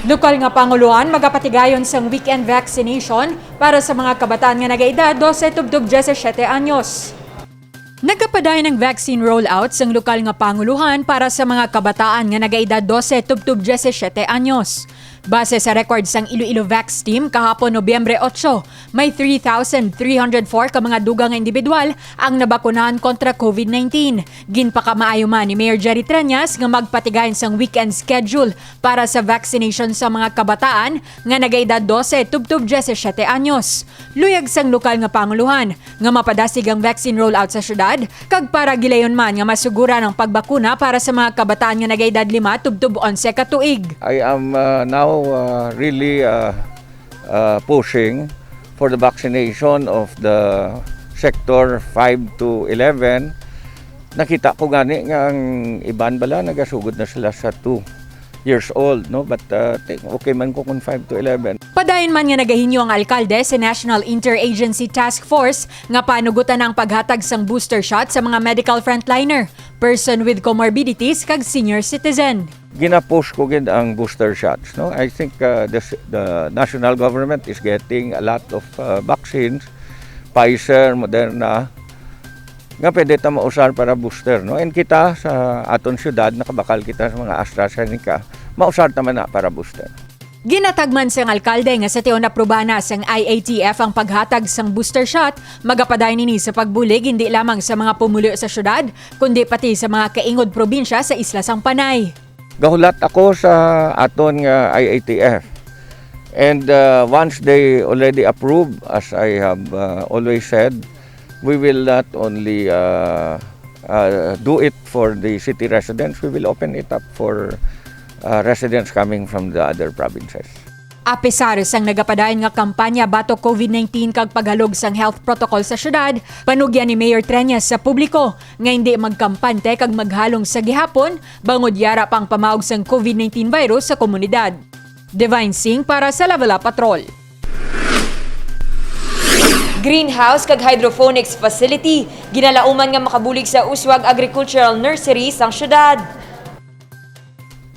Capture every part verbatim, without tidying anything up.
Lokal nga pangulohan magapatigayon sang weekend vaccination para sa mga kabataan nga nagaedad dose tubtob diyesisiyete anyos. Nagapadayon ang vaccine rollout sang lokal nga pangulohan para sa mga kabataan nga nagaedad dose tubtob diyesisiyete anyos. Base sa record sang Iloilo Vax Team kahapon, Nobyembre otso, may three thousand three hundred four ka mga dugang nga individual ang nabakunahan kontra COVID nineteen. Ginpakamaayo man ni Mayor Jerry Treñas nga magpatigayon sang weekend schedule para sa vaccination sa mga kabataan nga nagaedad dose tubtob diyesisiyete anyos. Luyag sang lokal nga pangulohan nga mapadasig ang vaccine rollout sa syudad, kag para gilayon man nga masuguran ang pagbakuna para sa mga kabataan nga nagaedad lima tubtob onse ka tuig. I am, uh, now, uh, really, uh, uh, pushing for the vaccination of the sector five to eleven. Nakita ko gani nga ang iban bala nagasugod na sila sa two years old, no? But, uh, think okay man ko kung five to eleven. Padayon man nga nagahinyo ang alkalde sa National Interagency Task Force nga panugutan ang paghatag sang booster shot sa mga medical frontliner, person with comorbidities, kag senior citizen. Gina-push ko gid ang booster shots, no? I think, uh, the s-, the national government is getting a lot of, uh, vaccines, Pfizer, Moderna, nga pwede ta mausar para booster, no? And kita sa aton syudad, nakabakal kita sa mga AstraZeneca, mausar ta man na para booster. Ginatag man sang alkalde nga sa tion aprubahan na sang I A T F ang paghatag sang booster shot, magapadayon ini sa pagbulig hindi lamang sa mga pumuluyo sa syudad, kundi pati sa mga kaingod probinsya sa isla sang Panay. Gahulat ako sa aton nga I A T F. And, uh, once they already approve, as I have, uh, always said, we will not only, uh, uh, do it for the city residents, we will open it up for, uh, residents coming from the other provinces. Apisar sang nagapadayon nga kampanya batok COVID nineteen kag paghalog sang health protocol sa syudad, panugyan ni Mayor Treñas sa publiko nga hindi magkampante kag maghalong sa gihapon bangod yara pa ang pamaog sang COVID nineteen virus sa komunidad. Divine Singh para sa Level Up Patrol. Greenhouse kag hydroponics facility ginalauman nga makabulig sa Uswag Agricultural Nursery sang syudad.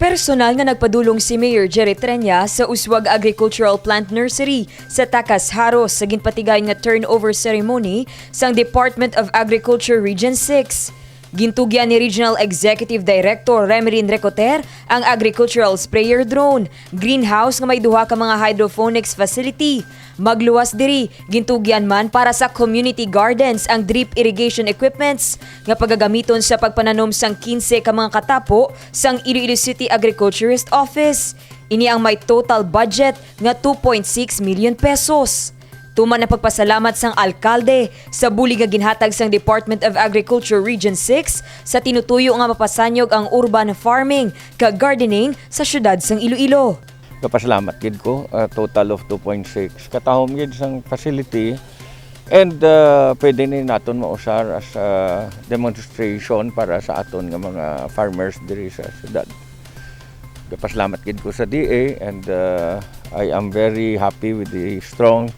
Personal nga nagpadulong si Mayor Jerry Treñas sa Uswag Agricultural Plant Nursery sa Tacas, Jaros, sa ginpatigayon nga turnover ceremony sang Department of Agriculture Region six. Gintugyan ni Regional Executive Director Remelin Recoter ang agricultural sprayer drone, greenhouse nga may duha ka mga hydroponics facility. Magluwas diri, gintugyan man para sa community gardens ang drip irrigation equipments nga pagagamiton sa pagpananom sang kinse ka mga katapo sang Iloilo City Agriculturist Office. Ini ang may total budget nga two point six million pesos. Tuman ang pagpasalamat sang alkalde sa bulig nga ginhatag sang Department of Agriculture Region six sa tinutuyo nga mapasanyog ang urban farming kag gardening sa siyudad sang Iloilo. Gapasalamat gid ko, ah, total of two point six. Katahom gid sang facility, and, ah, pwede ni naton mausar as a demonstration para sa aton nga mga farmers diri sa siyudad. Gapasalamat gid ko sa D A, and, ah, I am very happy with the strong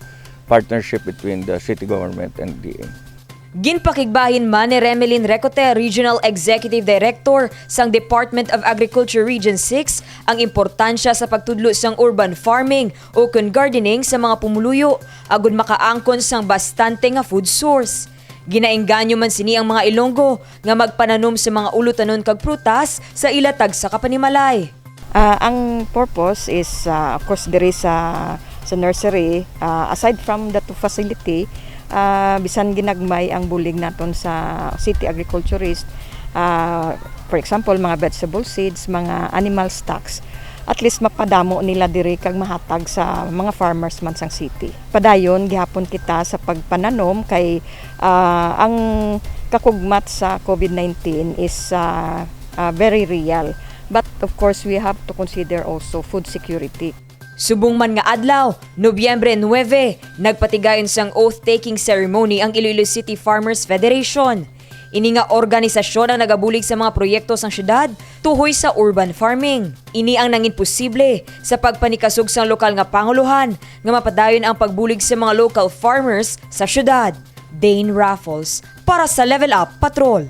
partnership between the city government and D A. Ginpakigbahin man ni Remelin Recote, Regional Executive Director sang Department of Agriculture Region six, ang importansya sa pagtudlo sang urban farming ukon gardening sa mga pumuluyo agud makaangkon sang bastante nga food source. Ginaengganyo man sini ang mga Ilonggo nga magpananom sa mga ulotanon kag prutas sa ila tagsa ka panimalay. Ah, ang purpose is, ah, of course, diri sa, sa nursery, ah, aside from the two facility, ah, bisan ginagmay ang bulig naton sa city agriculturist, ah, for example, mga vegetable seeds, mga animal stocks, at least mapadamo nila diri kag mahatag sa mga farmers man sang city. Padayon gihapon kita sa pagpananom kay, ah, ang kakugmat sa COVID nineteen is, ah, ah, very real. But of course, we have to consider also food security. Subong man nga adlaw, Nobyembre nuebe, nagpatigayon sang oath-taking ceremony ang Iloilo City Farmers Federation. Ini nga organisasyon ang nagabulig sa mga proyekto sang syudad tuhoy sa urban farming. Ini ang nangin posible sa pagpanikasog sang lokal nga pangulohan nga mapadayon ang pagbulig sa mga local farmers sa syudad. Dane Raffles para sa Level Up Patrol.